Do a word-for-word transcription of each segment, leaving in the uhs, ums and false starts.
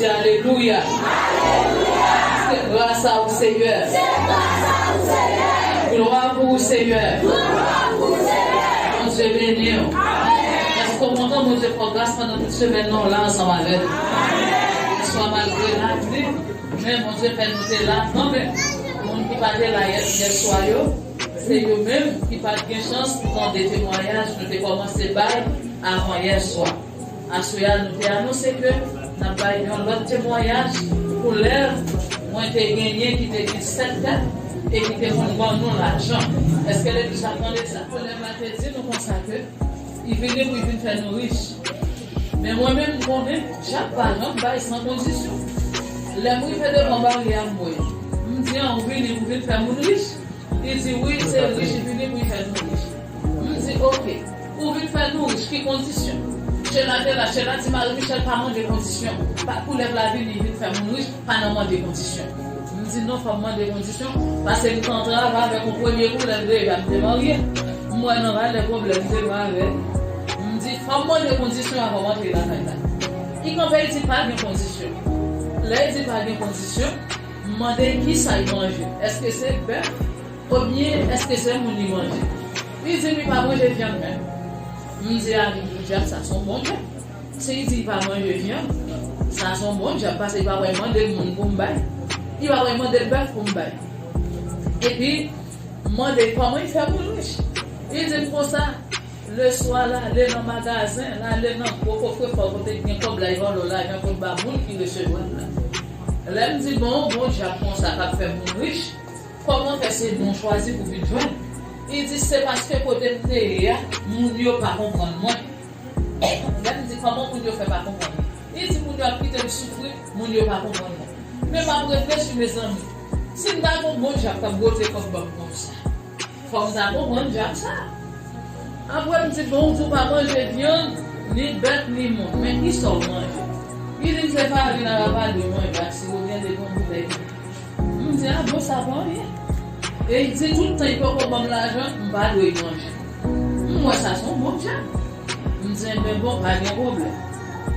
Alelouya. Se gras a ou, Senyè. Glwa pou ou, Senyè. Bondye beni w. Èske w kontan Bondye fè w gras pandan tout semèn nan w la ansanm avè nou? Aswè malgre lapli, men Bondye fè nou te la kanmenm. Moun ki pa te la yè, yè swa yo, se yo menm ki pa t gen chans pou tande temwayaj nou te kòmanse bay avan yè swa. Aswè a, nou te anonse ke n ap bay yon lòt temwayaj pou lè mwen te genyen ki te gen sèt tèt e ki te konn ban nou lajan. Èske legliz la tande sa? Lè m a te di nou konsa ke li vini pou l vin fè nou rich. Men mwen menm, m konnen dyab pa janm bay san kondisyon. Lè m rive devan baryè a, m wè, m di, an, ou vini pou vin fè moun rich? Li di, wi, se rich, li vini pou l fè nou rich. M di, oke. Ou vin fè nou rich, ki kondisyon? Chela te la, Chela di, Marie Michelle pa mande kondisyon. Pa koulèv la vini, vin fè moun rich, pa nan mande kondisyon. M di, non, fò m mande kondisyon, paske m t an travay avèk yon premye koulèv deja, m te marye. M wè nan valè pwoblèm m te gen avè l. M di, fò m mande kondisyon avan m antre lakay la. Li kanpe, li di, pa gen kondisyon. Lè li di pa gen kondisyon, m mande l kisa l manje. Èske se bèf? Oubyen èske se moun li manje? Li di m li pa manje vyann menm. M di, a, dyab, sa se yon bon dyab. Si li di li pa manje vyann, sa se yon bon dyab, paske li pa pral mande l moun pou m bay. Li pa pral mande l bèf pou m bay. Epi, m mande l kòman li fè moun rich. Li di m konsa, leswa l ale nan magazen, l ale nan gwo kofrefò kote gen kòb la, li vòlò lajan pou l ba moun ki resevwa l la. Lè m di, bon, bon dyab konsa k ap fè moun rich, kòman fè se nou w chwazi pou vin jwenn? Li di, se paske kote m te ye a, moun yo pa konprann mwen. Lè m di, kòman moun yo fè pa konprann mwen? Li di, moun yo ap kite m soufri, moun yo pa konprann mwen. Men m ap reflechi, mezanmi. Si m ta gen yon bon dyab k ap bwote kòb ban m konsa, fò m ta konprann dyab sa. Apre m di, bon, ou di w pa manje vyann, ni bèf, ni moun. Men kisa w manje? Li di m se farin ak rapadri manje ak siwo byen de yon boutèy. M di, a bon, sa pa anyen. E li di, tout tan li poko ban m lajan, m pa dwe manje. M wè sa se yon bon dyab. M di, enben bon, pa gen pwoblèm.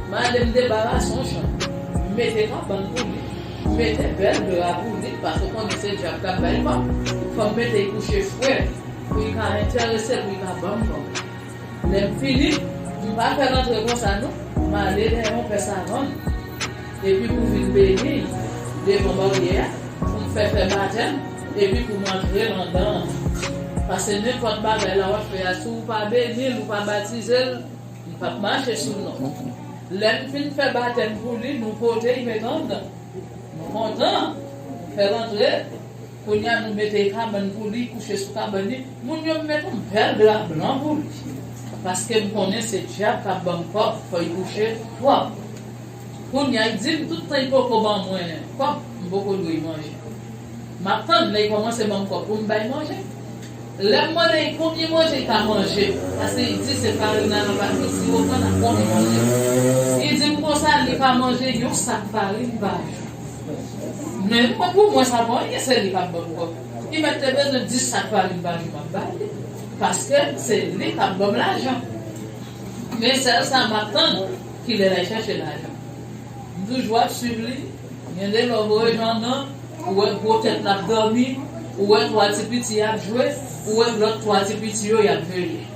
M ale m debarase yon chanm. M mete kabann pou li. M mete bèl dra pou li, paske w konnen se dyab k ap bay kòb. Fò m mete l kouche fre, pou li ka enterese, pou li ka ban m kòb. Lè m fini, m pa fè l antre konsa non. M ale dèyè yon pè savann. Epi pou vin beni l devan baryè a, pou m fè fè batèm, epi pou m antre l anndan an. Paske nenpòt bagay la w ap fè a, si w pa beni l, ou pa batize l, li p ap mache sou non. Lè m fin fè batèm pou li, nou pote l mete anndan. Nou kontan, nou fè l antre. Kounye a, nou mete kabann pou li, kouche sou kabann li. Moun yo met yon bèl dra blan pou li. Paske m konnen se dyab k ap ban m kòb, fò l kouche twòp. Kounye a, li di m tout tan li poko ban mwen kòb, m poko dwe manje. M ap tann lè li kòmanse ban m kòb pou m bay manje. Lè m mande li konbyen manje li ka manje, paske li di se farin nan nan pati siwo fann ak konbyen manje. Li di m konsa li ka manje yon sak farin pa jou. Men mwen, pou mwen, sa pa anyen, se li k ap ban m kòb. Li mèt te bezwen dis sak farin pa jou m ap ba li, paske se li k ap ban m lajan. Men sèl sa m ap tann, kilè l al chèche lajan. M toujou ap swiv li, gen de lè w voye jan nan, ou wè gwo tèt l ap dòmi, ou wè twa ti piti y ap jwe, ou wè lòt twa ti piti yo y ap veye.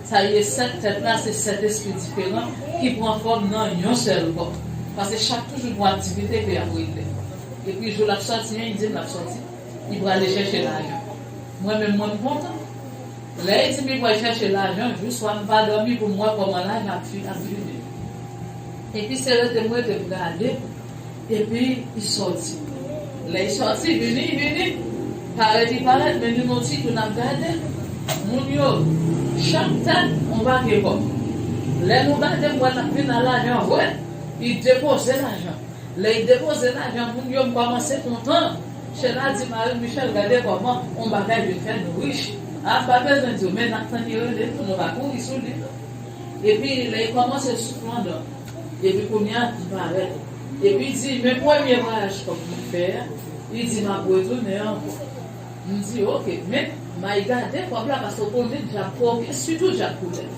Sa ye sèt tèt la, se sèt espri diferan ki pran fòm nan yon sèl kò. Paske chak toujou gon aktivite ke y ap regle. Epi jou l ap sòti an, li di m l ap sòti. Li prale chèche lajan. Mwen menm, mwen m kontan. Lè li di m li pral chèche lajan, jou swa m pa dòmi pou m wè kòman lajan ap fi-, ap vini. Epi se rete m rete m gade. Epi li sòti. Lè li sòti, vini, vini. Parèt, li parèt, men nou nan ti tou n ap gade. Moun yo, chak tèt, yon pake kòb. Lè nou gade, m wè l ap vin a lajan vre. Li depoze lajan. Lè li depoze lajan, moun yo, m kòmanse kontan. Chela di, Marie Michelle, gade kòman yon bagay vin fè nou rich. A, m pa bezwen di w, men n ap tann li rele tou, nou pa kouri sou li non. Epi lè li kòmanse soufle anndan, epi kounye a li parèt. Epi li di, men premye vwayaj kòb mwen fè a, li di m ap retounen ankò. M di, oke, men m al gade kòb la, paske w konnen dyab koken, sitou dyab koulèv.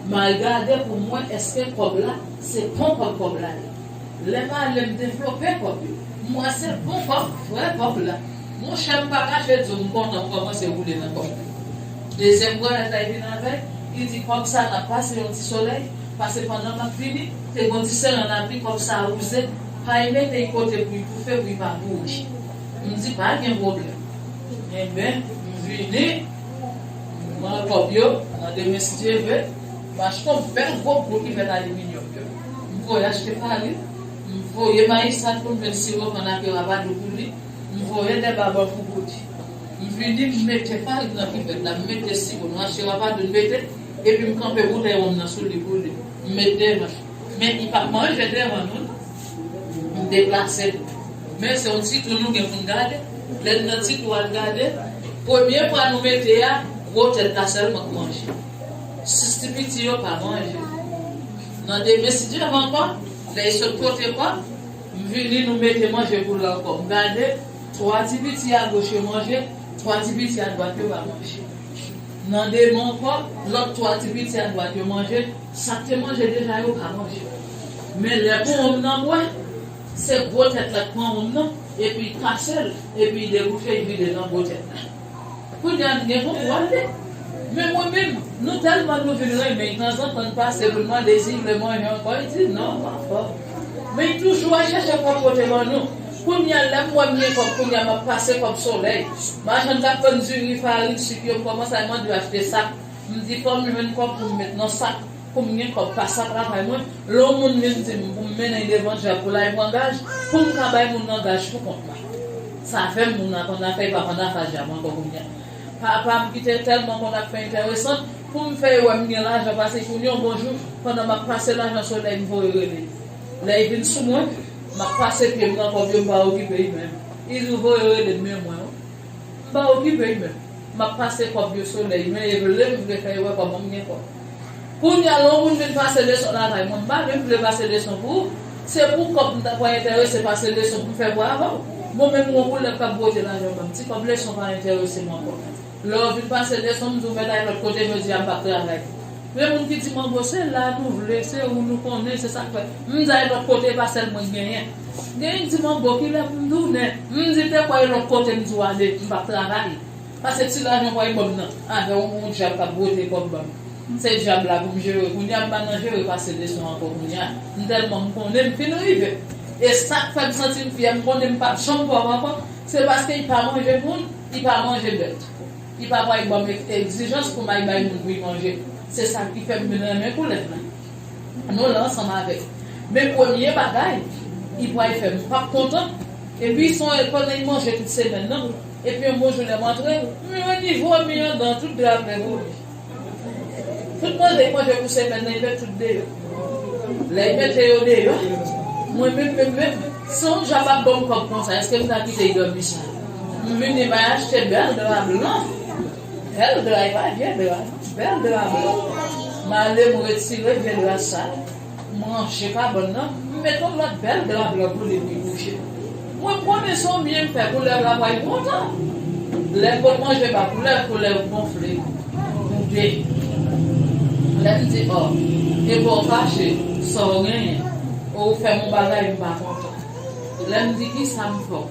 M al gade pou m wè èske kòb la, se pon kòb kòb la ye. Lè m ale, m devlope kòb yo. M wè se bon kòb, vrè kòb la. Monchè, m pa kache di w, m kontan, m kòmanse woule nan kòb la. Dezyèm granmèt la vin avè l, li di, kòb sa n ap pase yon ti solèy, paske pandan m ap vini, te gen diferan lapli, kòb sa wouze, pa y mete y kote pou y toufe, pou y pa pouri. M di, pa gen pwoblèm. Enben, m vini, m pran kòb yo, nan demen si Dye vle, m achte yon bèl gwo boul ki fèt aliminyòm yo. M voye achte farin, m voye mayi sal pou l, m jwenn siwo pann ake rapadou pou li, m voye de baban pou bouti. M vini, m mete farin nan kivèt la, m mete siwo, nou achte rapadou, m mete, epi m kanpe boutèy wonm nan sou li pou li. M met devan. Men li p ap manje devan nou, non. M deplase l. Men se yon ti tou nou gen pou n gade. Lè n nan ti tou a n gade, premye pwa nou mete a, gwo tèt la sèlman k manje. Sis ti piti yo pa manje. Nan demen, si Dye vle ankò, lè y sot pote kòb, m vini, nou mete manje pou l ankò. M gade, twa ti piti a goch yo manje, twa ti piti a dwat yo pa manje. Nan demen ankò, lòt twa ti piti a dwat yo manje, sa k te manje deja yo pa manje. Men lè pou wonm nan bwè, se gwo tèt la k pran wonm nan, epi l kase l, epi l debouche, l vide nan gwo tèt la. Kounye a, n gen kontwòl li. Men mwen menm, nou tèlman nou vin renmen, tanzantan n pase pou n mande si l vle manje ankò, li di, non, m anfòm. Men l toujou al chèche kòb pote ban nou. Kounye a, lè m wè m gen kòb, kounye a, m ap pase kòb Solèy. Machann k ap vann diri, farin, sik yo, m kòmanse al mande yo achte sak. M di, fò m jwenn kòb pou m met nan sak, pou m gen kòb, pa sa travay mwen. Lè yon moun vin di m pou m mennen l devan dyab pou l al pran gaj, pou m ka bay moun nan gaj pou kont mwen. Sa fè m moun nan konn afè, pa konn afè dyab ankò kounye a. Papa m ki te tèlman konn ap fè enteresan, pou m fè yo wè m gen lajan, pase kounye a yon bon jou, pandan m ap pase lajan Solèy, m voye rele. Lè l vin sou mwen, m ap pase pye m nan kòb yo, m pa okipe l menm. Li di, ou voye rele m, men mwen, wi. M pa okipe l menm. M ap pase kòb yo Solèy, men e vle m vle fè yo wè kòman m gen kòb. Kounye a, lè yon moun vin pase leson lakay mwen, m pa menm vle pase leson pou ou. Se pou kòb m ta pral enterese pase leson pou m fè pou avè w. Bon, menm yon koulèv k ap bwote lajan ban m, ti kòb leson pa enterese m ankò. Lè w vin pase leson, m di w mèt al lòt kote, jodi a m p ap travay. Men moun ki di, manbo, se la nou vle, se ou nou konnen, se sa k fè. M di al lòt kote, pa sèl mwen k genyen. Gen yon k di, manbo, kilè pou m tounen? M di, te kwè e lòt kote m di w ale, m p ap travay. Pase ti lajan w pral ban m nan, avè yon, yon dyab k ap bwote kòb ban m. Se dyab la pou m jere. Kounye a, m pa nan jere pase leson ankò kounye a. M tèlman m konnen m fin rive. E sa k fè m santi m fyè, m konnen m p ap janm pòv ankò, se paske li pa manje moun, li pa manje bèt. Li pa pral ban m egzijans pou m al bay moun pou l manje. Se sa ki fè m vin renmen koulèv la. Nou la ansanm avè l. Men premye bagay, li pral fè m p ap kontan. Epi se yon pandan li manje tout semèn nan. Epi yon bon jou lè m antre, m jwenn li vomi anndan, tout dra vle vomi. Tout manje li manje pou semèn nan, li met tout deyò. Lè li mete yo deyò, mwen menm, menm, menm, si yon dyab ap ban m kòb konsa, èske m ta kite l dòmi sa? M vini, m al achte bèl dra blan. Bèl dra, e pa vye dra, non. Bèl dra blan. M ale, m retire vye dra sal. M ranje kabann nan, m met yon lòt bèl dra blan pou li pou li kouche. Mwen konnen se yon byen m fè, koulèv la pral kontan. Lè m konn manje ba koulèv, koulèv gonfle, boude. Lè m di, ò, epa w fache, sa w genyen? O, ou fè m yon bagay, m pa kontan. Lè m di, kisa m fè w?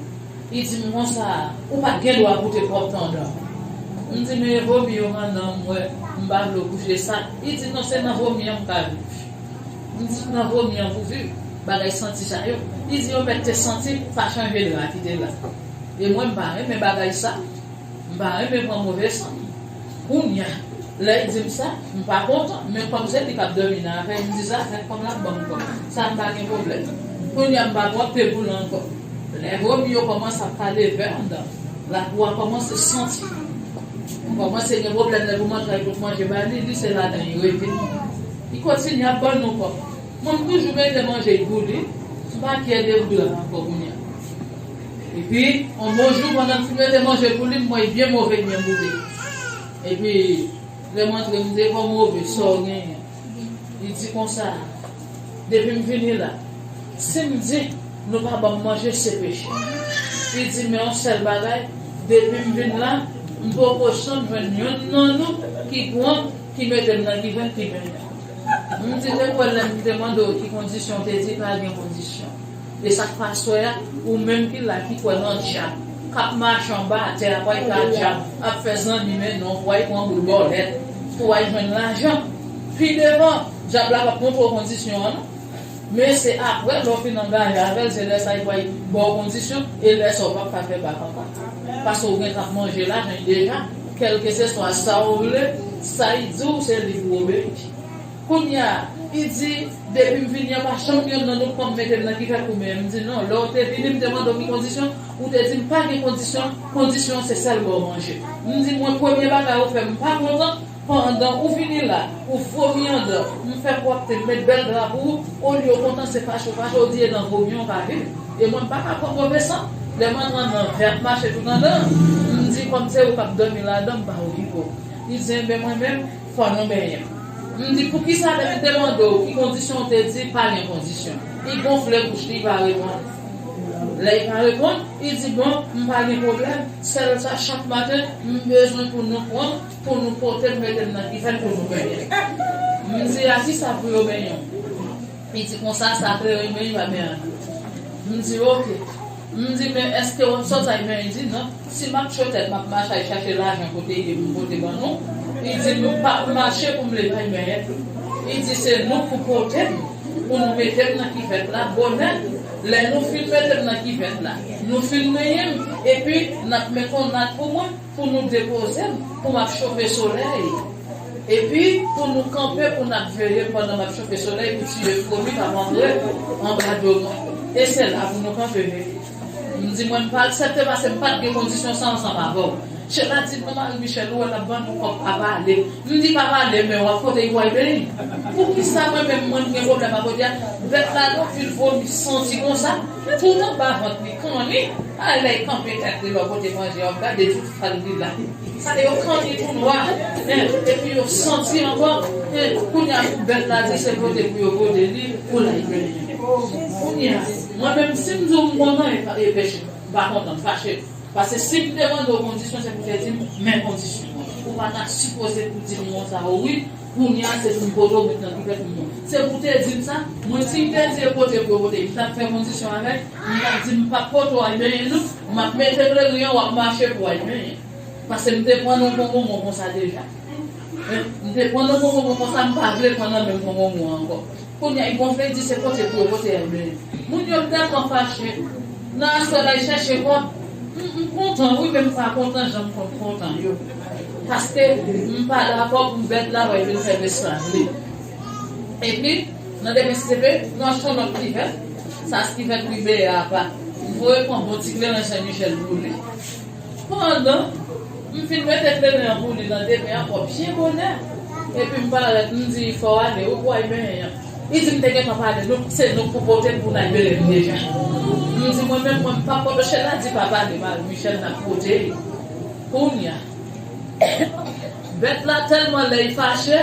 Li di m konsa, ou pa t gen dwa goute pwòp tan w anndan. M di, men e vomi yo m anndan, m wè, m pa vle w kouche sa. Li di, non, se nan vomi an m ka viv. M di, nan vomi an pou viv, bagay santi sa yo. Li di, yo mèt te santi, pa chanje dra ki te la. E mwen, m pa renmen bagay sa. M pa renmen pran move san. Kounye a, lè l di m sa, m pa kontan, men kòm se li k ap dòmi nan afè, m di sa fèt, kòm l ap ban m kòb, sa m pa gen pwoblèm. Kounye a, m pa pwòpte pou l ankò. Lè vomi yo kòmanse ap kale vè anndan, lapou a kòmanse santi. M kòmanse gen pwoblèm lè pou m antre al pot manje ba li, li se ladan li rete. Li kontinye ap ban nou kòb. Mwen, m toujou mete manje pou li, m pa kyè de dra ankò kounye a. Epi, yon bon jou, pandan m fin mete manje pou li, m wè l byen move, l byen boude. Epi, lè m antre, m di, kòman w move, sa w genyen? Li di konsa, depi m vini la, si m di nou pa ban m manje, se peche. Li di, men yon sèl bagay, depi m vin la, m poko janm jwenn yonn nan nou ki pran, ki mete m nan kivèt, ki mennen m. M di, te kwè lè m te mande w ki kondisyon, w te di pa gen kondisyon. E sa k fè aswè a, ou menm ki la, ki kwè nan dyab, k ap mache anba atè a, kwè ka dyab, ap fè zanmi, men non, pou w al pran boul bòlèt, pou w al jwenn lajan. Pi devan, dyab la p ap montre w kondisyon an, non. Men se apre, lè w fin angaje avè l, se lè sa li pral ba w kondisyon, e lè sa w p ap ka fè bak ankò. Paske w gentan ap manje lajan deja, kèlkeswa sa w vle, sa li di w, se li pou w obeyi. Kounye a, li di, depi m vini an, pa janm yonn nan nou pran m mete m nan kifèt pou menyen. M di, non, lè w te vini, m te mande w ki kondisyon, ou te di m pa gen kondisyon, kondisyon se sèl ba w manje. M di, mwen, premye bagay ou fè, m pa kontan, pandan ou vini la, ou vomi anndan, m fè pwòpte, m met bèl dra pou ou, olye w kontan, se fache w fache, w di e nan vomi w ka viv. E mwen, m pa ka pran move san. Lè m antre anndan, vè ap mache tout anndan, m di, kòm se ou k ap dòmi ladan, m pa okipe w. Li di, enben, mwen menm, fò nou benyen m. M di, poukisa lè m te mande w ki kondisyon, w te di pa gen kondisyon? Li gonfle bouch li, li pa reponn. Lè li pa reponn, li di, bon, m pa gen pwoblèm. Sèl sa, chak maten, m bezwen pou nou pran, pou nou pote m mete m nan kifèt pou nou benyen. M di, a kisa pou yo benyen w? Li di konsa, sa klere, men li pa benyen. M di, oke. M di, men èske w ap sòti al benyen? Li di, non. Si m ap cho tèt, m ap mache al chache lajan kote li ye pou m pote ban nou. Li di, m p ap mache pou m leve al benyen. Li di, se nou k pou pote m, pou nou mete m nan kivèt la bonè. Lè nou fin mete m nan kivèt la, nou fin benyen m, epi n ap met yon nat pou mwen, pou nou depoze m, pou m ap chofe solèy. Epi, pou nou kanpe, pou n ap veye m pandan m ap chofe solèy, pou tiye fomi pa antre anba do mwen. E se la pou nou kanpe veye. M di, mwen, m pa aksepte, paske m pa t gen kondisyon sa ansanm avè w. Chela di, non, Marie Michèle, ou wè, l ap ban nou kòb pa pale. M di, pa pale, men w ap pote l pou al benyen. Poukisa mwen menm, mwen, m gen pwoblèm ak pote a? Bèt la, non, vin vomi, santi konsa. Tout anba vant li kanni. A, lè l kanpe tèt li lò kote manje, w ap gade tout fal li la. Sa yo kanni tou nwa, en, epi yo santi ankò, en, kounye a pou bèt la di se pote pou yo pote li, pou l al benyen. Kounye a, mwen menm, si m di w m kontan, e, e peche, m pa kontan, m fache. Paske si m te mande w kondisyon, se pou te di m, men kondisyon an. Ou pa ta sipoze pou di m konsa, o wi, kounye a, se pou m pote w met nan kivèt pou mwen. Se pou te di m sa, mwen, si m te di e pote pou yo pote, m t ap fè kondisyon avè l, m t ap di m p ap pote w al benyen non, m ap mete kleren an, w ap mache pou w al benyen. Paske m te pran nan konkonmon konsa deja. M te pran nan konkonmon konsa, m pa vle pran nan menm konkonmon an ankò. Kounye a, li gonfle, li di se pote pou yo pote al benyen. Moun yo tèlman fache. Nan aswè la, li chèche kòb. M, m kontan, wi, men m pa kontan jan m konn kontan yo. Paske m pa dakò pou bèt la wè vin fè m esklav li. Epi, nan demen si se pe, nou achte yon lòt kivèt. Sa se kivèt wi beye apa. M voye pran bon ti kleren Sen Michèl boule. Pandan m fin mete kleren an pou li nan demen ankò byen bonè, epi m parèt, m di, fò w ale, wi, pou w al benyen an. Li di, m te gentan pale, nou, se nou k pou pote l pou n al benyen m deja. M di, mwen menm, mwen, m p ap pote l. Chela di, pa pale, Marie Michèle, n ap pote l. Kounye a, bèt la tèlman lè l fache,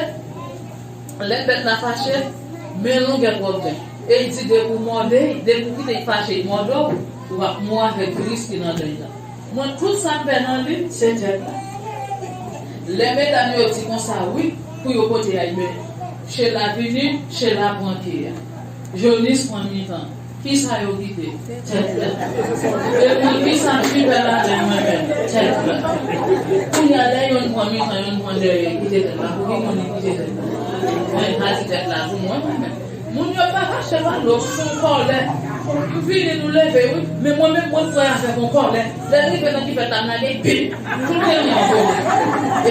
lè bèt la fache, men longè pwòblèm. E l di depi w mòde, depi w kite l fache, l mòde w, w ap mouri avèk viris ki nan dan l la. Mwen, tout sa m pè nan li, se tèt la. Lè medam yo di konsa, wi, pou yo pote al, men Chela vini, Chela pran ke a. Jonis pran mitan. Kisa yo kite? Tèt la. E mwen, kisa m pi pè ladan mwen menm? Tèt la. Kounye a, lè yonn pran mitan, yonn pran dèyè, kite tèt la. Pou ki moun li kite tèt la? Mwen, pa di tèt la pou mwen, mwen menm. Moun yo pa fache pa lòt, se yon kòlè. M vini, nou leve, wi. Men mwen menm, mwen pran avèk yon kòlè. Lè l rive nan kivèt la, m lage, bip! Tout kleren an vole.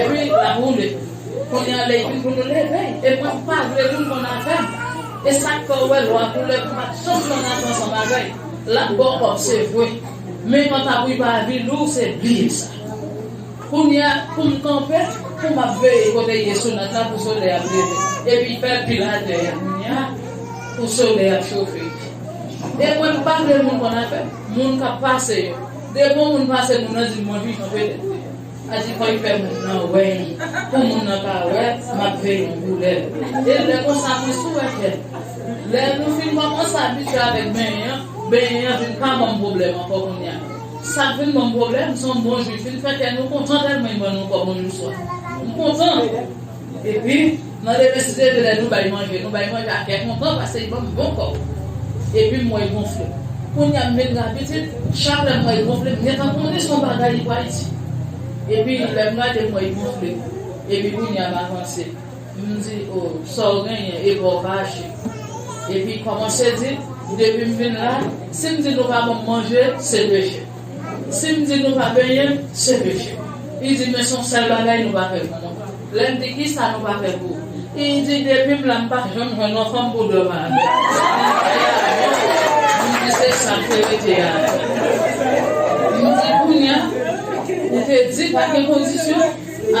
Epi, l ap woule. Kounye a, lè l vin pou nou leve, e mwen pa vle moun konn afè m. E sa k fè w wè lwa koulè pou pa t janm konn afè ansanm avè l. L ap ba w kòb, se vre. Men kanta pou l pa vin lou, se bliye sa. Kounye a, pou m kanpe, pou m ap veye kote l ye sou nat la pou solèy ap leve. Epi l fè l pil atè a kounye a, pou solèy ap chofe. E mwen, m pa vle moun konn afè m. Moun k ap pase yo. Depi yon moun pase nou nan di m mwen vivan petèt. A di fò l fè moun nan wè l. Pou moun nan ka wè, m ap veye yon koulè. E lè konsa, mwen sou wè kè. Lè nou fin kòmanse abitye avèk benyen an, benyen an vin pa ban m pwoblèm ankò kounye a. Sa k vin ban m pwoblèm, se yon bon jou, li fin fè kè nou kontan tèlman li ban nou kòb yon jou swa. M kontan. Epi, Nan demen, si Dye vle, lè nou bay manje, nou bay manje a kè kontan, paske li ban m bon kòb. Epi m wè l gonfle. Kounye a, m vin gen abitit, chak lè m wè l gonfle, m gentan konnen se yon bagay li pral di. Epi lè m gade, m wè l gonfle. Epi kounye a, m avanse. M di, "O, sa w genyen, e pa w pa achte." Epi l kòmanse di, "Depi m vin la, si m di nou pa ban m manje, se peche. Si m di nou pa benyen, se peche." Li di, "Men se yon sèl bagay nou pa fè pou mwen." Lè m di, "Kisa nou pa fè pou ou?" Li di, "Depi m la, m pa janm jwenn yon fanm pou dòmi avè m." M di, "Se sa k verite a." M di, "Kounye a, ou te di pa gen kondisyon,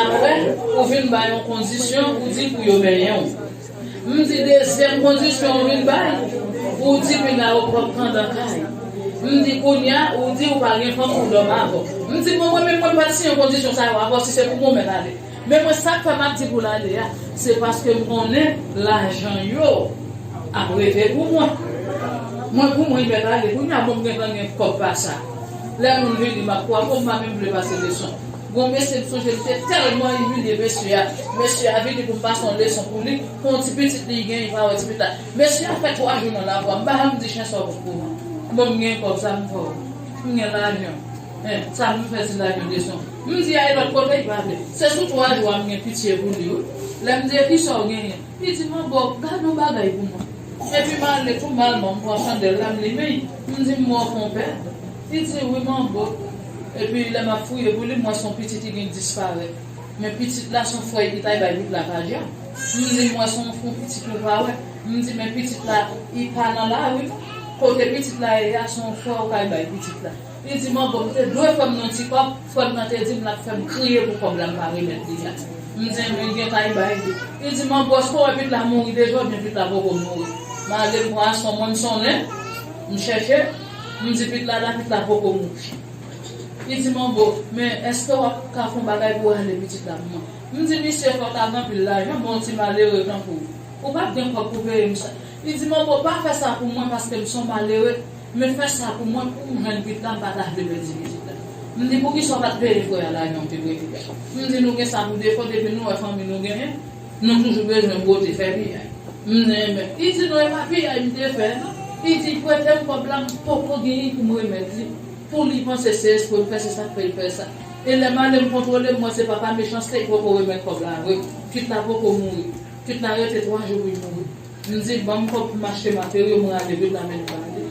apre, ou vin bay yon kondisyon, ou di pou yo benyen w." M di, "Dezyèm kondisyon ou vin bay, ou di vin la yo pwòp anndan kay." M di, "Kounye a, ou di ou pa gen fanm pou dòmi avè w." M di, "Mwen, mwen menm, mwen pa t siyen kondisyon sa yo avè w, si se pou mwen, mèt ale." Men mwen, sa k fè m ap di pou l ale a, se paske m konnen lajan yo ap rete pou mwen. Mwen, pou mwen, li mèt ale. Kounye a, bon, m gentan gen kòb pa sa. Lè moun vini, m ap kwape w, m pa menm vle pase leson. Gon mesye, m sonje, m te tèlman imilye mesye a. Mesye a vini pou m pase yon leson pou li, pou yon ti pitit li gen, li pa wè ti pitit la. Mesye a fè twa jou nan lavwa, m pa janm di chen sa w pou mwen. Bon, m gen kòb, sa m fè w? M gen lajan. Hein, sa m fè ti lajan leson? M di a, e lòt kote, li pa vle. Se sou twa jou a m gen pitye pou li, wi. Lè m di, "E kisa w genyen?" Li di, "Manbo, gade yon bagay pou mwen." Epi m ale tou malman, m pran chandèl la, m limen. M di, "M wè w fè yon pèd." Li di, "Wi, manbo." Epi lè m ap fouye pou li, m wè se yon pitit ki gen disparèt. Men pitit la, se yon frè ki t al bay pitit la kadyè. M di, "M wè se yon, yon pitit ou pa wè." M di, "Men pitit la, li pa nan lari non. Kote pitit la ye a, se yon frè ou k al bay pitit la." Li di, "Manbo, m te dwe fè m yon ti kòb, frè m nan te di m l ap fè m kriye pou kòb la m pa remèt li a." M di, "Men gen kay bay li." Li di, "Manbo, èske w wè pitit la mouri deja oubyen pitit la poko mouri?" M ale, m pran aswè mwen, m sonnen, m chèche, m di, "Pitit la la, pitit la poko mouri." Li di, "Manbo, men èske w ap ka fè yon bagay pou rale pitit la pou mwen?" M di, "Misye, fò w ta gen anpil lajan, bon, ti malere tankou w. Ou p ap gen kòb pou peye m sa." Li di, "Manbo, pa fè sa pou mwen paske m se yon malere." Men fè sa pou mwen, pou m jwenn pitit la, m pa ta vle pèdi pitit la. M di, "Poukisa w pa t peye frè a lajan w te prete a?" M di, "Nou gen sa pou defo, depi nou wè fanmi nou genyen, nou toujou bezwen bwote, fè piyay." M di, "Enben." Li di, "Non, e pa piyay m te fè, non." Li di, "Prete m kòb la, m poko genyen pou m remèt li." Pou li panse se espre m fè, se sa k fè l fè sa. E lè m ale m kontwole, m wè se papa Mechanste ki poko remèt kòb la vre. Pitit la poko mouri. Pitit la rete twa jou pou l mouri. M di, "Ban m kòb pou m achte materyo, m rale pitit la, men m pale."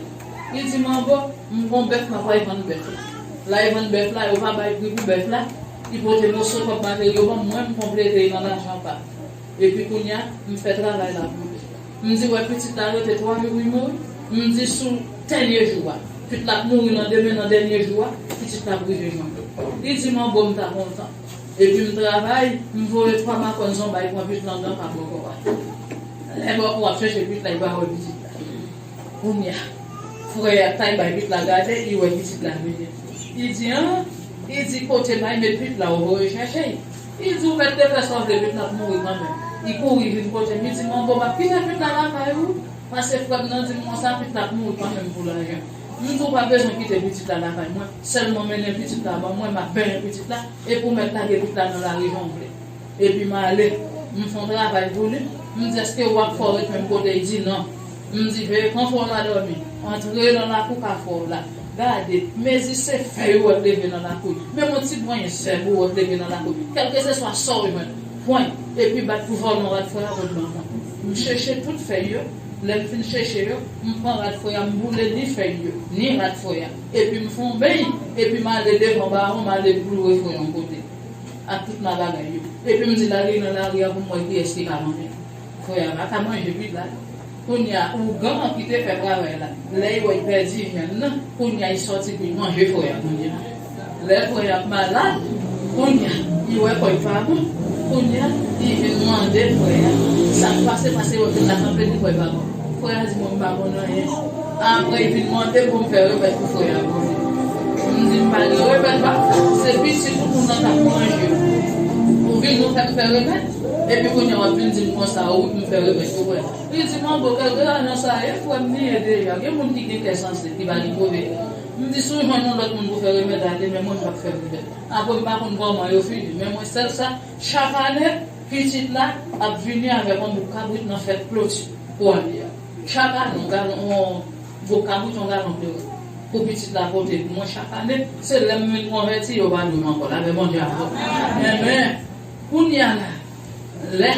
Li di, "Manbo, m gon bèf, m ap al vann bèf la." L al vann bèf la, yo pa bay pri pou bèf la. Li pote moso kòb materyo ban m, mwen, m konplete nan lajan pa m. Epi kounye a, m fè travay la pou li. M di, "Wè, pitit la rete twa jou pou l mouri." M di, "Sou dènye jou a, pitit la ap mouri nan demen, nan dènye jou a, pitit la ap rive jwenn ou." Li di, "Manbo, m ta kontan." Epi m travay, m voye twa makòn zanbay pran pitit la anndan pa bòkò a. Lè bòkò ap chèche pitit la, li pa wè pitit la. Kounye a, frè a t al bay pitit la gade, li wè pitit la vini. Li di, "An?" Li di, "Kote m al met pitit la, ou voye chèche l?" Li di, "Ou mèt te fè sa w vle, pitit la ap mouri kanmenm." Li kouri vin kote m, li di, "Manbo, m ap kite pitit la lakay ou, paske frè m nan di m konsa, pitit la ap mouri kanmenm pou lajan." M di, "Ou pa bezwen kite pitit la lakay mwen, sèlman mennen pitit la ban mwen, m ap benyen pitit la, epi ou mèt lage pitit la nan lari jan w vle." Epi m ale, m fè yon travay pou li. M di, "Èske w ap fè w ret menm kote?" Li di, "Non." M di, "Veye pran frè w la dòmi. Antre nan lakou ka frè w la. Gade, mezi se fèy ou wè k leve nan lakou. Menm yon ti pwennye sèb ou wè k leve nan lakou. Kèlkeseswa sa w jwenn, pran l, epi bat pou vòlò rad frè a pou l ban mwen." M chèche tout fèy yo. Lè m fin chèche yo, m pran rad frè a, m boule ni fèy yo, ni rad frè a. Epi m fè yon beny, epi m ale devan bawon, m ale kloure frè a yon kote. Ak tout ma bagay yo. Epi m di l ale nan lari a pou m wè kiyès ki ka manje. Frè a pa ka manje pitit la. Kounye a, ougan an ki te fè travay la, lè l wè l pèdi jèn nan, kounye a, l sòti pou l manje frè a kounye a. Lè frè a ap malad, kounye a, li wè kò l pa bon, kounye a, li vin mande frè a sa k pase, paske yo vin la kanpe, li kwè l pa bon. Frè a di, "Mwen, m pa konn anyen." Apre, li vin mande pou m fè remèd pou frè a, kounye a. M di, "M pa gen remèd, pa, se pitit ou moun nan k ap manje. Ou vin, ou fè m fè remèd, epi kounye a, w ap vin di m konsa, wi, pou m fè remèd pou frè a." Li di, "Manbo, kèlke lajan sa ye, frè m li ye deja. Gen moun ki gen kè sansib, ki pa gen pwoblèm." M di, "Si w jwenn yon lòt moun pou fè remèd la, demen mwen, m p ap fè remèd." Apre, m pa konn kòman yo fini, men mwen, sèl sa, chak ane, Pitit la ap vini avèk yon bouk kabrit nan fèt kloti pou ane a. Chak ane, yon galon, yon bouk kabrit, yon galon dlo pou pitit la pote pou mwen chak ane. Se lè m vin konvèti, yo pa dwe m ankò. Lame Bondye avè w. Enben, kounye a la, lè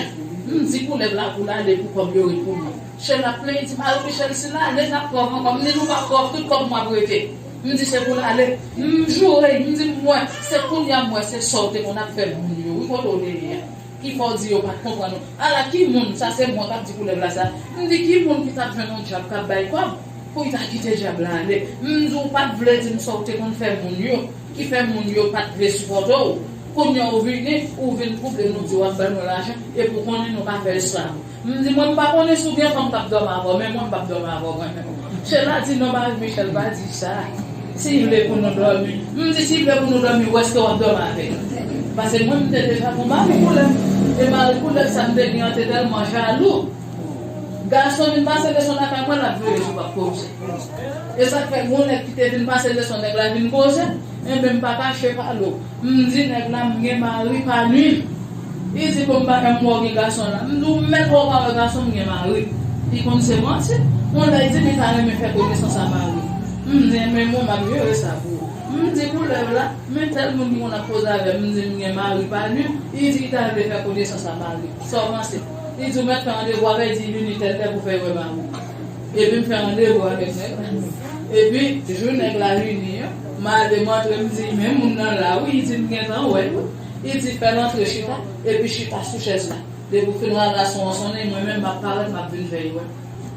m di koulèv la pou l ale pou kòb yo ret pou mwen. Chèl ap plenyen, di, "Mari Michel, si l ale, n ap pòv ankò." M di, "Nou p ap pòv, tout kòb mwen ap rete." M di, "Se pou l ale." M joure, m di, "M wè, se kounye a m wè, se sa w te konn ap fè moun yo, wi, kote w te ye a, ki fè w di yo pa t konprann ou." Ala ki moun, sa se mwen k ap di koulèv la sa. M di, "Ki moun ki t ap jwenn yon dyab k ap bay kòb pou l ta kite dyab la ale?" M di, "Ou pa t vle di m sa w te konn fè moun yo, ki fè moun yo pa t vle sipòte w. Kounye a ou vini, ou vin twouble nou, di w ap ban nou lajan, epi w konnen nou pa fè esklav." M di, "Mwen, m pa konnen si w gen fanm k ap dòmi avè w, men mwen, m p ap dòmi avè w, mwen menm." Chèl la di, "Non, Mari Michel, pa di sa. Si l vle pou nou dòmi." M di, "Si l vle pou nou dòmi, ou èske w ap dòmi avè l?" Paske mwen, m te deja gon mari koulèv. E mari koulèv sa m te gen an te tèlman jalou. Gason vin pase leson lakay mwen, l ap veye sou pap koze. E sa k fè gon nèg ki te vin pase leson, nèg la vin koze, enben m pa kache pale w. M di nèg la, "M gen mari pa nwi." Li di, "Bon, m pa janm wè w gen gason la." M di, "Ou mèt wè w pa wè gason, m gen mari." Li konn se manti. Yon lè li di m li ta renmen fè konesans a mari. M di, "Enben, bon, m ap jere sa pou ou." M di koulèv la, "Men tèl moun ki konn ap koze avè m, m di m gen mari pa nwi." Li di li ta vle fè konesans a mari. Sa w panse? Li di, "Ou mèt fè randevou avè l, di vini tèl lè pou fè wè mari w." Epi m fè randevou avèk nèg la. Epi, jou nèg la vini an, m ale, m antre, m di, "Men moun nan la, wi." Li di, "M gentan wè l, wi." Li di, "Fè l antre chita, epi chita sou chèz la. Depi w fin rale sou yon sonnen, mwen menm, m ap parèt, m ap vin fè l wè."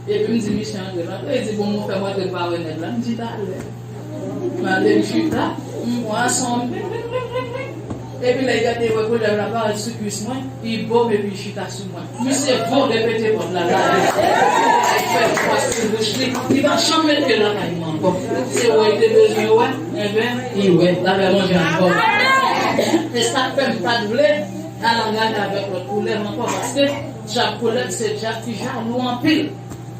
Epi m di, "Misye antre." L antre, li di, "Bon, ou fè m antre, m pa wè nèg la." M di, "Talè." M ale, m chita, m pran son, bling, bling, bling, bling, bling. Epi lè l gade, wè koulèv la parèt sou kwis mwen, li bo m epi li chita sou mwen. Misye vole pete pòt la, lage. Li fè fwa sou bouch li, li pa janm met pye lakay mwen ankò. Se wè li te bezwen wè, enben, li wè, lame Bondye avè w. E sa k fè m pa t vle al angaje avèk lòt koulèv ankò, paske dyab koulèv se dyab ki jalou anpil.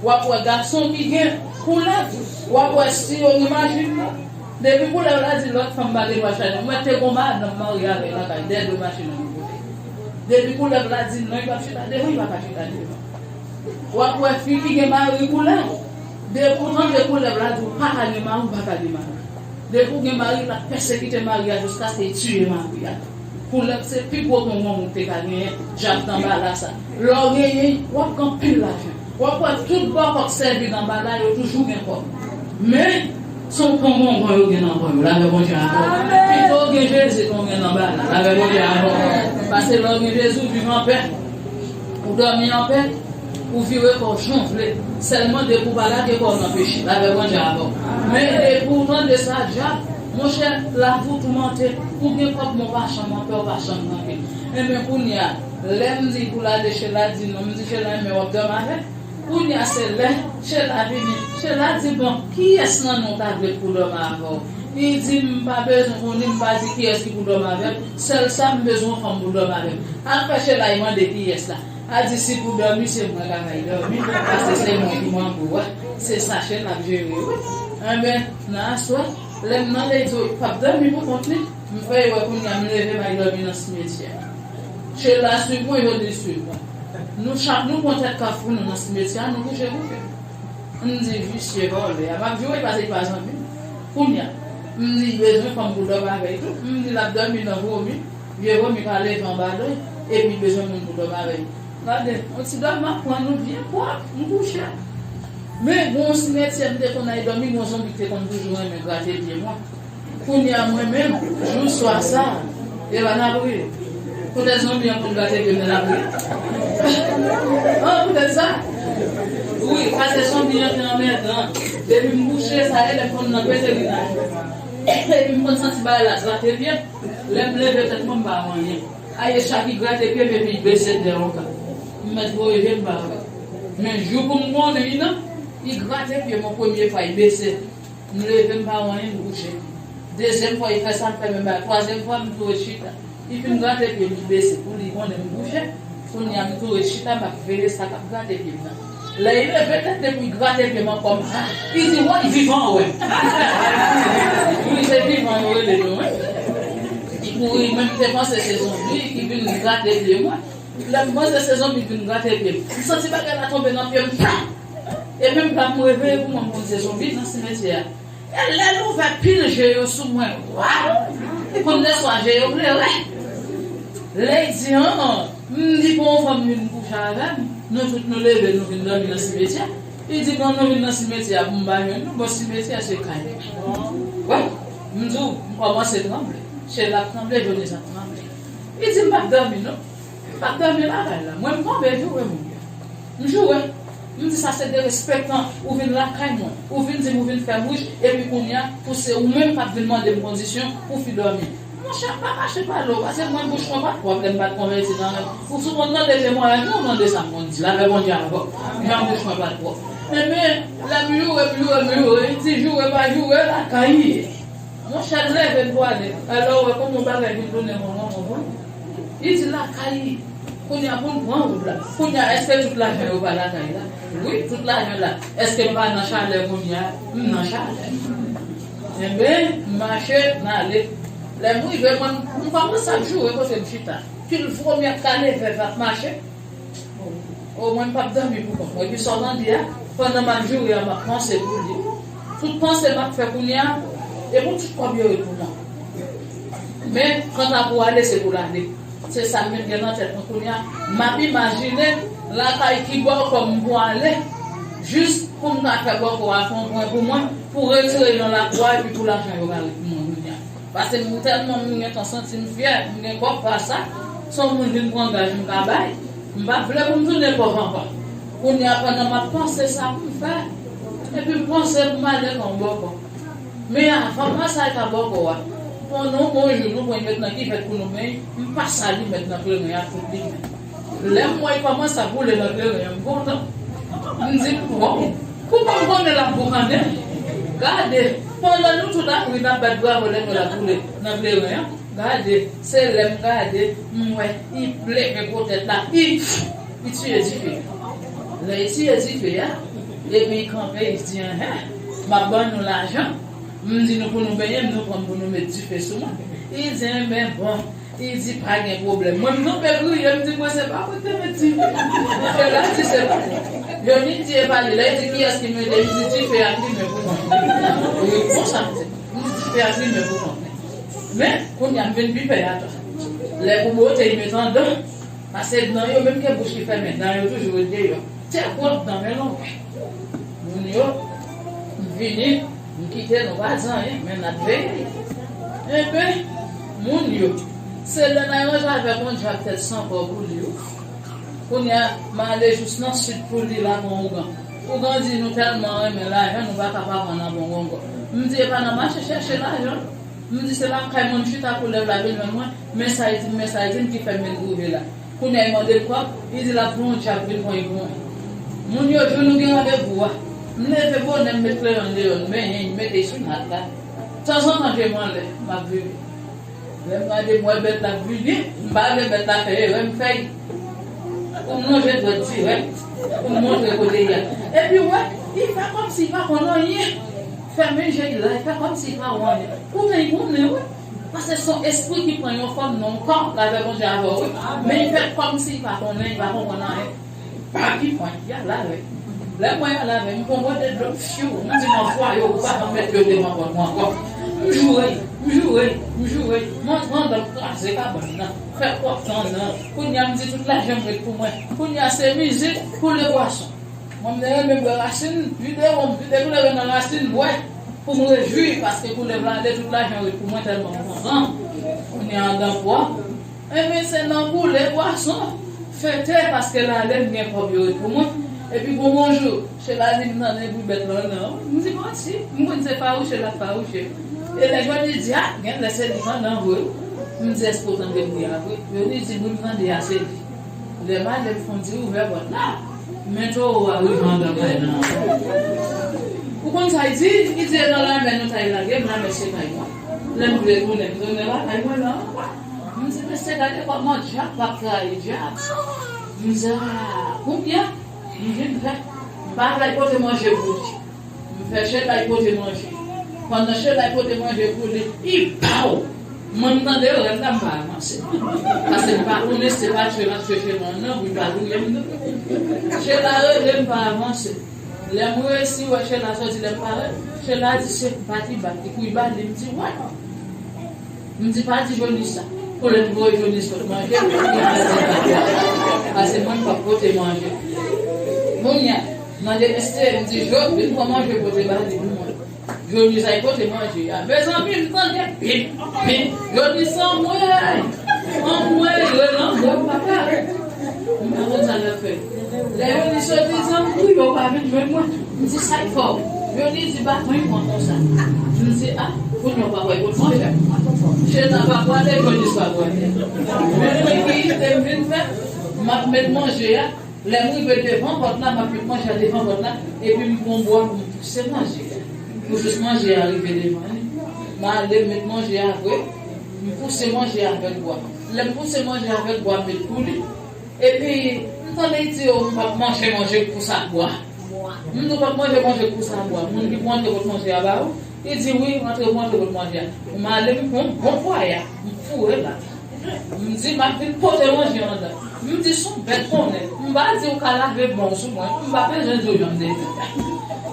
W ap wè gason ki gen koulèv, w ap wè si yo gen machin nan. Depi koulèv la di lòt fanm pa gen dwa chaje. Mwen te gon madanm marye avèk lakay, dèyè de machin nan li pote. Depi koulèv la di non, li p ap chita devan, li pa ka chita devan. W ap wè fi ki gen mari koulèv. Depi w tande koulèv la di w pa ka gen mari, w pa ka gen mari. Depi w gen mari, l ap pèsekite mari a jiskaske l tiye mari a. Koulèv se pi gwo kongongon w te ka genyen, dyab tanbala sa. Lè w genyen l, w ap gen anpil lajan. W ap wè tout bòkò k sèvi tanbala yo toujou gen kòb. Men, se yon kongongon yo gen nan kò yo. Lame Bondye avè w. Pito w gen Jezi ke w gen tanbala. Lame Bondye avè w. Paske lè w gen Jezi, ou viv anpè. Ou dòmi anpè. Ou vire kò w jan w vle. Sèlman depi w pa lage kò w nan peche. Lame Bondye avè w. Men depi w tande sa, dyab, monchè, lavi w toumante. Ou gen kòb, men w pa janm anpè, w pa janm trankil. Enben, kounye a, lè m di pou l ale, Chela di non. M di, "Chela, men w ap dòmi avè l?" Kounye a, se lè Chela vini. Chela di, "Bon, kiyès nan nou w ta vle pou dòmi avè w?" Li di, "M pa bezwen konnen, m pa di kiyès ki pou dòmi avè m. Sèl sa, m bezwen yon fanm pou dòmi avè m." Afè Chela, li mande kiyès la. A di si pou dòmi, se mwen k ap bay dòmi, paske se mwen ki manbo a. Se sa Chela ap jere, wi. Enben, nan aswè, lè m nan lè di w p ap dòmi pou kont li, m fè yo wè kounye a m leve m al dòmi nan simetyè. Chela swiv mwen, yo di swiv mwen. Nou chak nou pran tèt kafou nou nan simetyè a, nou kouche kouche. M di visye vòlè a, m ap joure paske li pa zanmi m. Kounye a, m di li bezwen fanm pou dòmi avè l tou. M di l ap dòmi nan vomi. Vye vomi ka leve anba do l, epi bezwen moun pou dòmi avè l. Gade, yon ti dòmi m ap pran, nou byen pwòp, m kouche. Men, gon simetyè m te konn al dòmi, gon zonbi ki te konn toujou renmen grate pye mwen. Kounye a, mwen menm, jou swa sa, e pa n ap ri. Poutèt zonbi an konn grate pye m, n ap ri. An, poutèt sa. Wi, paske zonbi an te anmèdan. Depi m kouche, sa e lè m konn nan pete rinaj. Epi m konn santi bagay la grate pye m. Lè m leve tèt mwen, m pa wè anyen. Ayesha ki grate pye m epi l bese dèyè yon kay. M mèt voye je m pa wè. Men jou pou m konnen li nan, li grate pye m yon premye fwa, li bese. M leve m pa wè anyen, m kouche. Dezyèm fwa li fè sa, m fè menm bagay. Twazyèm fwa, m tou rechita. Li fin grate pye m, li bese. Pou li konnen m kouche. Kounye a, m tou rechita, m ap veye sa k ap grate pye m nan. Lè li leve tèt li pou l grate pye m ankò, m, li di, "Woy, vivan, wè." Wi, se vivan yo rele nou, wi. Li kouri, men m te panse se zonbi ki vin grate pye mwen. Lè m panse se zonbi k vin grate pye m. M santi bagay la tonbe nan pye m, pa! E menm pa m reveye pou mwen, m konn se zonbi nan simetyè a. E lè l ouvè pil je yo sou mwen, waw! Konn lè swa je yo klere. Lè l di, an, m di pou yon fanm vin kouche avè m, nou tout nou leve, nou vin dòmi nan simetyè. Li di, bon, nou vin nan simetyè a pou m pa jwenn nou, bon, simetyè se kay. Wè, m di w, m kòmanse tranble. Chèz la ap tranble, Jones ap tranble. Li di, m p ap dòmi, non. M p ap dòmi lakay la. Mwen, m tonbe joure moun yo. M joure. M di, sa se derespektan. Ou vin lakay mwen. Ou vin di m, ou vin fè m rich. Epi kounye a, pou se ou menm k ap vin mande m kondisyon pou fi dòmi. Monchè, m pa kache pale w, paske mwen bouch mwen pa t pwòp lè m pa t konvèti nan rèv. Ou sou konn tande temwayaj mwen, ou tande sa m konn di la, lè Bondye avè w. Men bouch mwen pa t pwòp. Enben, lè m joure, m joure, m joure, li di joure pa joure, lakay li ye. Monchè, l leve l pwale. Alò, ou wè kòman yon bagay vin tounen konn konn konn. Li di lakay li. Kounye a pou n pran wout la. Kounye a, èske tout lajan yo pa lakay la? Wi, tout lajan la. Èske m pa nan chalè kounye a? M nan chalè. Enben, m mache, m ale. Lè m rive, mwen, m kòmanse ap joure kote m chita. Pil vwomi ap kale vèv ap mache. O, mwen, m p ap dòmi pou kont mwen. Epi sa w tande a, pandan m ap joure a, m ap panse pou li. Tout panse m ap fè kounye a, e pou tout kòb yo e pou mwen. Men, kanta pou ale, se pou l ale. Se sa m menm gen nan tèt mwen kounye a. M ap imajine lakay ki bòkò m pou ale, jis pou m ka fè bòkò a fè yon pwen pou mwen, pou retire l nan lakou a, epi pou lajan yo ka ret pou mwen kounye a. Paske m tèlman m gentan santi m fyè, m gen kòb pa sa, se yon moun vin pran gaj m ka bay. M pa vle pou m tounen pòv ankò. Kounye a, pandan m ap panse sa pou m fè, epi m panse pou m ale nan yon bòkò. Men avan m al sa e ka bòkò a. Bon, nou, bon jou, nou pran yon met nan kivèt pou nou benyen, m pase alimèt nan kleren an tout li menm. Lè m wè l kòmanse ap boule nan kleren an, m kontan. M di, bon, kouman m konnen l ap boukannen? Gade, pandan nou tout ap ri, n ap bat bravo lè l ap boule nan kleren an. Gade, se lè m gade, m wè, li pleve gwo tèt la, li, li tiye dife. Lè li tiye dife a, epi li kanpe, li di, enhen, m ap ban nou lajan. M di nou pou nou benyen m, nou pran m pou nou met dife sou mwen. Li di, enben, bon. Li di, pa gen pwoblèm. Mwen, m kanpe kriye, m di, mwen, se pa mwen ki te met dife. Monchè la di, se pa li. Johnny di, e pa li. Lè li di, kiyès ki mete, li di, dife a limen pou mwen. Wi, konsa m di. M di, dife a limen pou mwen. Men, kounye a, m vin pi pè a tou. Lè pou bote, li met anndan. Paske dan yo, menm gen bouch ki fèmen, dan yo toujou ret deyò. Tè gwòt dan, men lonbèy. Moun yo, m vini, m kite nou pa di anyen, men n ap veye. Enben, moun yo, se lè n aranje avèk yon dyab tèt san kò pou li, wi. Kounye a, m ale jis nan sid pou li la, pran ougan. Ougan di nou tèlman renmen lajan, nou pa ka pa pran nan bon gongon. M di, e pa nan mache chèche lajan. M di, se lakay mwen m chita koulèv la vin jwenn mwen, men sa l di m, men sa l di m ki fè m vin twouve la. Kounye a, li mande m kòb, li di l ap pran yon dyab vin pran li pou mwen. Moun yo, jou nou gen randevou a, m leve bonè, m met kleren deyò, m benyen, m mete l sou nat la. Tanzantan, je m anlè, m ap veye. Lè m gade, m wè bèt la ap vini, m pa vle bèt la fè erè, m fè l. Pou m lonje dwèt dirèk, pou m montre kote l ye a. Epi, wè, li fè kòmsi li pa konn anyen. Fèmen je l la, li fè kòmsi li pa wè anyen. Poutan, li konnen, wi. Paske se yon espri ki pran yon fòm nan yon kò, lavè Bondye avè w, wi. Men li fè kòmsi li pa konnen, li pa konprann anyen. Pa ki pwen, y al avè l. Lè m wè y al avè l, m pran bwate dlo, m fyou, m di, m anvwaye w, ou pa janm mèt yo devan pòt mwen ankò. M joure, m joure, m joure, m antre anndan, m kraze kabann nan, fè pòt lan nan. Kounye a, m di tout lajan m ret pou mwen. Kounye a, se mizik, koule bwason. Mwen, m te renmen bwè rasin, vide wonm, vide kleren nan rasin, bwè, pou m rejwi, paske koulèv la ale, tout lajan ret pou mwen, tèlman m kontan. Kounye a, anndan pwòp. Enben, se nan koule bwason, fete, paske l ale, m gen kòb yo ret pou mwen. Epi, gon bonjou, Chela di m tande bri bèt lan nan. M di, manti, m konn se fawouche l ap fawouche. E lè Joni di, a, gen lè se li k anndan vre, wi. M di, èske w tande bri a vre? Joni di, bri m tande a, se li. Lè m ale, m fon di ouvè pòt la. Men towo a rive anndan kay lan ankò. Ou konn sa l di? Li di, e nan lanmè nou ta lage m, lanmè se kay mwen. Lè m vle tounen, m tounen lakay mwen lan ankò. M di, mesye, gade kòman dyab ap trayi dyab. M di, a, kounye a, m vin fè. M pa vle l pote manje pou li. M fè Chela pote manje. Pandan Chela pote manje pou li, li baw! Mwen, m tande rèv la, m pa avanse. Paske m pa konnen si se pa Tchela k chèche mwen nan, pou l pa touye m tou. Tchela rele, m pa avanse. Lè m resi wè Tchela soti, lè m parèt, Tchela di se bat li bat, li kouri bat li, m di, "Wè." M di, "Pa di Jonis sa." Pou lè m voye Jonis pot manje, li pa di bagay. Paske mwen, m p ap pote manje. Kounye a, mande Esther, m di, "Jo, vin pran manje pote ba li pou mwen." Jonis al pote manje a. Mezanmi, m tande pip, pip. Jonis anmwey, anmwey, rele anmwey, papa. M pa konn sa l ap fè. Lè Jonis soti, zanmi, yo pa vin jwenn mwen. M di, "Sa k fè w?" Jonis di, "Baton pran konsa." M di, "A, kounye a w pa pral pot manje." Chena pa pwale, Jonis pa pwale. Men mwen ki te vin fè, m ap met manje a. Lè m rive devan pòt la, m ap met manje a devan pòt la, epi m pran bwa pou m pouse manje a. Pou jis manje a rive devan li. M ale, m met manje a vre, m pouse manje a avèk bwa. Lè m pouse manje a avèk bwa, m met pou li. Epi, m tande li di, "O, m p ap manje manje k pou sa bwa." M di, "W p ap manje manje k pou sa bwa." Moun ki pou antre pot manje a ba ou, li di, "Wi, antre pou antre pot manje a." M ale, m pran bon pwa a, m foure la. M di, "M ap vin pote manje anndan." M di, "S on bèt konnen. M pa di w ka lave bon sou mwen. M pa bezwen di w jan m te fè."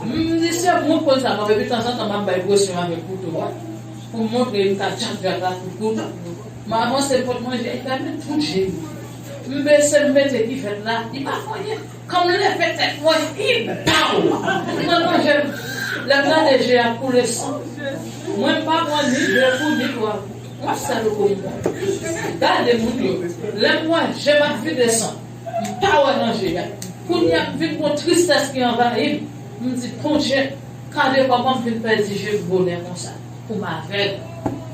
M di, "Se moun konn sa, mwen, epi tanzantan, m ap bay presyon avèk kouto a. Pou m montre m ka tchakdjak ak kouto." M avanse, m pot manje, li fèmen tout je li. M bese, m mete kivèt la, li pa fè anyen. Kan m leve tèt mwen, li baw nan manje m. Lè m gade je a koule san. Mwen m pa pran ni de kou, ni twa kou. Yon sèl kou m pran. Gade moun yo. Lè m wè je m ap vide san, m pa wè nan je a. Kounye a m vin gon tristès ki anvayi m. M di, "Bondye, gade kòman m vin pèdi je m bonè konsa." Pou m avèg.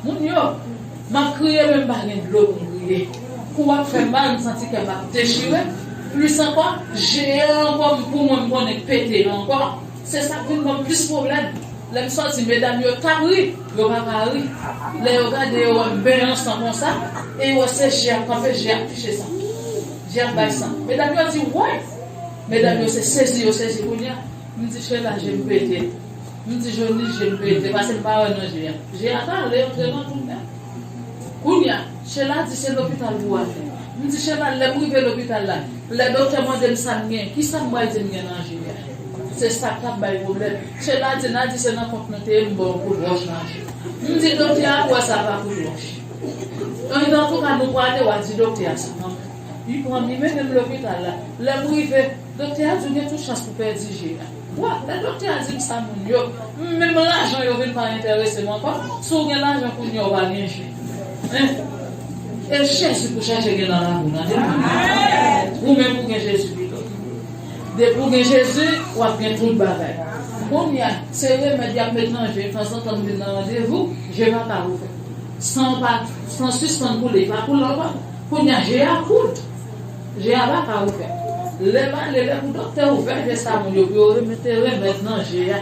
Moun yo, m ap kriye, men m pa gen dlo pou m kriye. Kou ap fè m mal, m santi kè m ap dechire. Plis ankò, je a ankò, m, pou mwen, m konnen k pete ankò. Se sa k vin ban m plis pwoblèm. Lè m sòti, medam yo t ap ri, yo pa ka ri. Lè yo gade, yo wè m benyen san konsa, e yo wè se je a k kanpe, je a k fiche san. Je a k bay san. Medam yo di, "Wè!" Medam yo se sezi, yo sezi kounye a. M di, "Chela, je m pete." M di, "Jonis, je m pete," paske m pa wè nan je a. Je a t ale, antre nan tou nèt. Kounye a, Chela di se lopital pou w ale. M di, "Chela, lè m rive lopital la, lè doktè mande m sa m gen, kisa m pral di m gen nan je a?" Se sa k ap bay pwoblèm. Chela di, "N a di se nan kont nou te ye, m ba w kout wòch nan je." M di, "Doktè a wè sa pa kout wòch." Antouka, nou prale, w a di doktè a sa. Li pran m, li mennen m lopital la. Lè m rive, doktè a di, "W gen tout chans pou w pèdi je a." Wa, lè doktè a di m sa, moun yo, menm lajan yo vin pa enterese m ankò. Si w gen lajan kounye a, w pa gen je. Hein? E Jezi pou chèche gen nan lavi w, tande. Ou menm ou gen Jezi pito. Depi w gen Jezi, w ap gen tout bagay. Kounye a, se remèd y ap met nan je, tanzantan m vin nan randevou, je pa ka ouvè. San pa, san sispann koule, pa koule ankò. Kounye a, je a koud. Je a pa ka ouvè. Lè m ale, lè pou doktè ouvè je sa moun yo, pou yo remete remèd nan je a.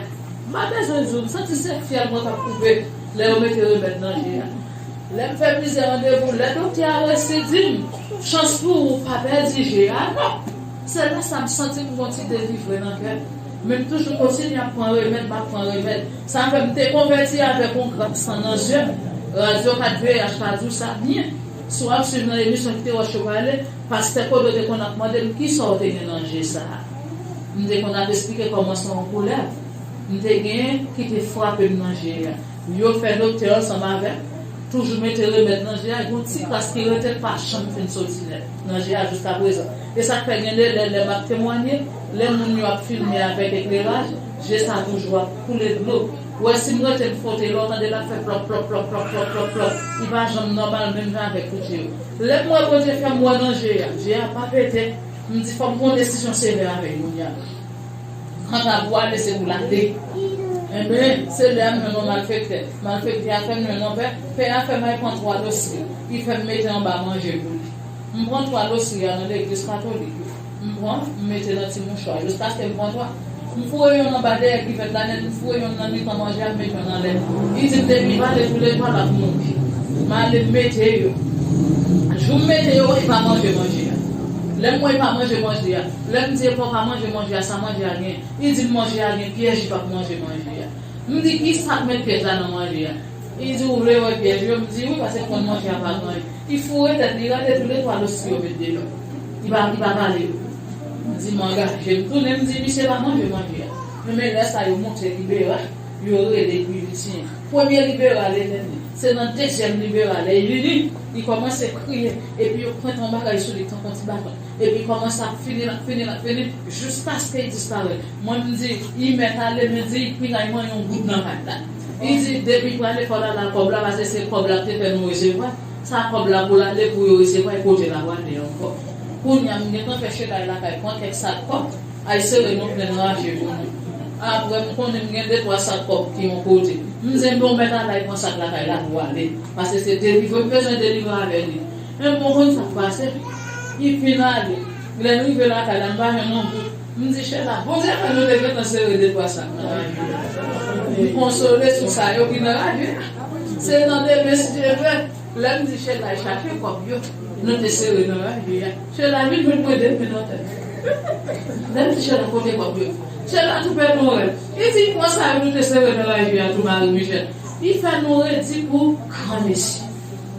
M pa bezwen di w, m santi se fyèl mwen k ap koupe lè yo mete remèd nan je a. Lè m fè plizyè randevou, lè doktè a resi di m, chans pou ou pa pèdi je a, non. Se lè sa m santi m gon ti delivre nan kè m. Men m toujou kontinye ap pran remèd, m ap pran remèd. Sa fè m te konvèti avèk yon grap san nan zye m. Radyo kat V H ka di w sa byen. Si w ap swiv nan emisyon Kite Wòch yo pale, pastè Kodo te konn ap mande m, "Kisa w te gen nan je sa a?" M te konn ap esplike kòman se yon koulèv m te genyen ki te frape m nan je a. Yo fè doktè ansanm avè m, toujou mete remèd nan je a, gen yon ti kras ki rete k pa janm fin soti nèt nan je a jiskaprezan. E sa k fè gen de lè, lè m ap temwanye, lè moun yo ap filme avèk ekleraj, je sa toujou ap koule dlo. Ou wè, si m rete m fwote, lè w tande l ap fè plòp, plòp, plòp, li pa janm nòmal menm jan avèk tout je yo. Lè m wè Bondye fè m wè nan je a, je a pa pete, m di fò m pran yon desizyon sevè avè l kounye a. Kanta pou ale, se pou l ale. Enben, se lè a m jwenn yon malfektè. Malfektè a fè m jwenn yon pè. Pè a fè m al pran twa losri. Li fè m mete anba manje pou li. M pran twa losri a nan legliz katolik yo. M pran, m mete nan ti mouchwa. Jiskaske m pran twa. M foure youn anba dèyè kivèt la nèt, m foure youn nan mitan manje a, m mete youn anlè. Li di m depi m ale toulètwa l ap mouri. M ale m mete yo. Jou m mete yo, li pa manje manje a. Lè m wè li pa manje manje a, lè m di epa w pa manje manje a, sa manje a gen? Li di m manje a gen pyèj, li p ap manje manje a. M di kisa k met pyèj la nan manje a? Li di, "Ou vle wè pyèj yo?" M di, "Wi, paske m konn manje a pa gen anyen." Li foure tèt li, rale tou le twa losti yo met deyò. Li pa, li pa pale yo. M di, "M angaje m tounen." M di, "Misye pa manje manje a." Men, men lè sa yo monte libera, yo rele Guillotin. Premye libera, Letènèl. Se nan dezyèm libera, lè li vini, li kòmanse kriye. Epi yo pwente yon bagay sou li, tankou yon ti baton. Epi kòmanse ap fini l, ap fini l, ap fini l, jiskaske l disparèt. Mwen, m di, "Li mèt ale," men di, "Pinga, li manyen yon goud nan kay la." Li di, "Depi prale, fò l al a kòb la, paske se kòb la k te fè nou resevwa. Sa kòb la pou l ale, pou yo resevwa, e kote l ap prale ankò." Kounye a, m gentan fè Chela lakay, pran kèk sak kòb, al sere nan plen raje pou nou. Apre, m konnen m gen de twa sak kòb ki yon kote. M di, "Bon, mèt ale, al pran sak lakay la pou ale." Paske se delivre, m bezwen delivre avè li. Men bon, konn sa k pase. Li fin ale. Lè n rive lakay la, m pa jwenn yon goud. M di, "Chela, Bondye fè nou te gentan sere de twa sak nan raje a." M konsole sou sa yo ki nan raje a. Se nan demen, si Dye vle, lè m di Chela chache kòb yo, nou te sere nan raje a. Chela vin jwenn mwen demen nan tèt. Lè m di Chela kote kòb yo, Chela tou pèdi yon rèv. Li di, "Pran sa yo nou te sere nan raje a tou, Marie Michel." Li fè nou redi pou granmesi.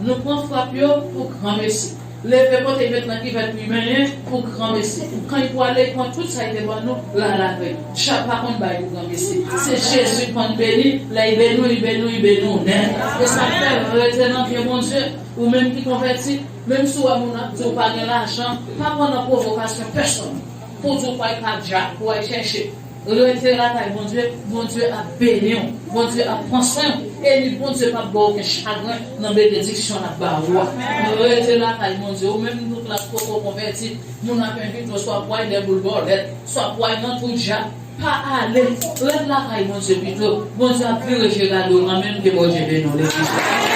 Nou pran frap yo pou granmesi. Leve kote l met nan kivèt li, menyen pou granmesi. Kan li pwale, li pran tout sa li te ban nou, l al avè l. Djab pa konn bay pou granmesi. Se Jezi k konn beni, lè li beni w, li beni w, li beni w nèt. E sa k fè, rete nan pye Bondye. Ou menm ki konvèti, menm si w wè moun ap di w pa gen lajan, pa pran nan pwovokasyon pèsonn pou w di w pral pa djab, pou w al chèche. Rete lakay Bondye, Bondye ap beni w, Bondye ap pran swen w, e ni Bondye p ap ba w okenn chagren nan benediksyon l ap ba ou a. Rete lakay Bondye, ou menm nou k la poko konvèti, moun ap envite w, swa pou w al dèboul bòlèt, swa pou w al nan twou djab, pa ale, ret lakay Bondye pito, Bondye ap vire je gade w kanmenm, ke Bondye beni w, legliz.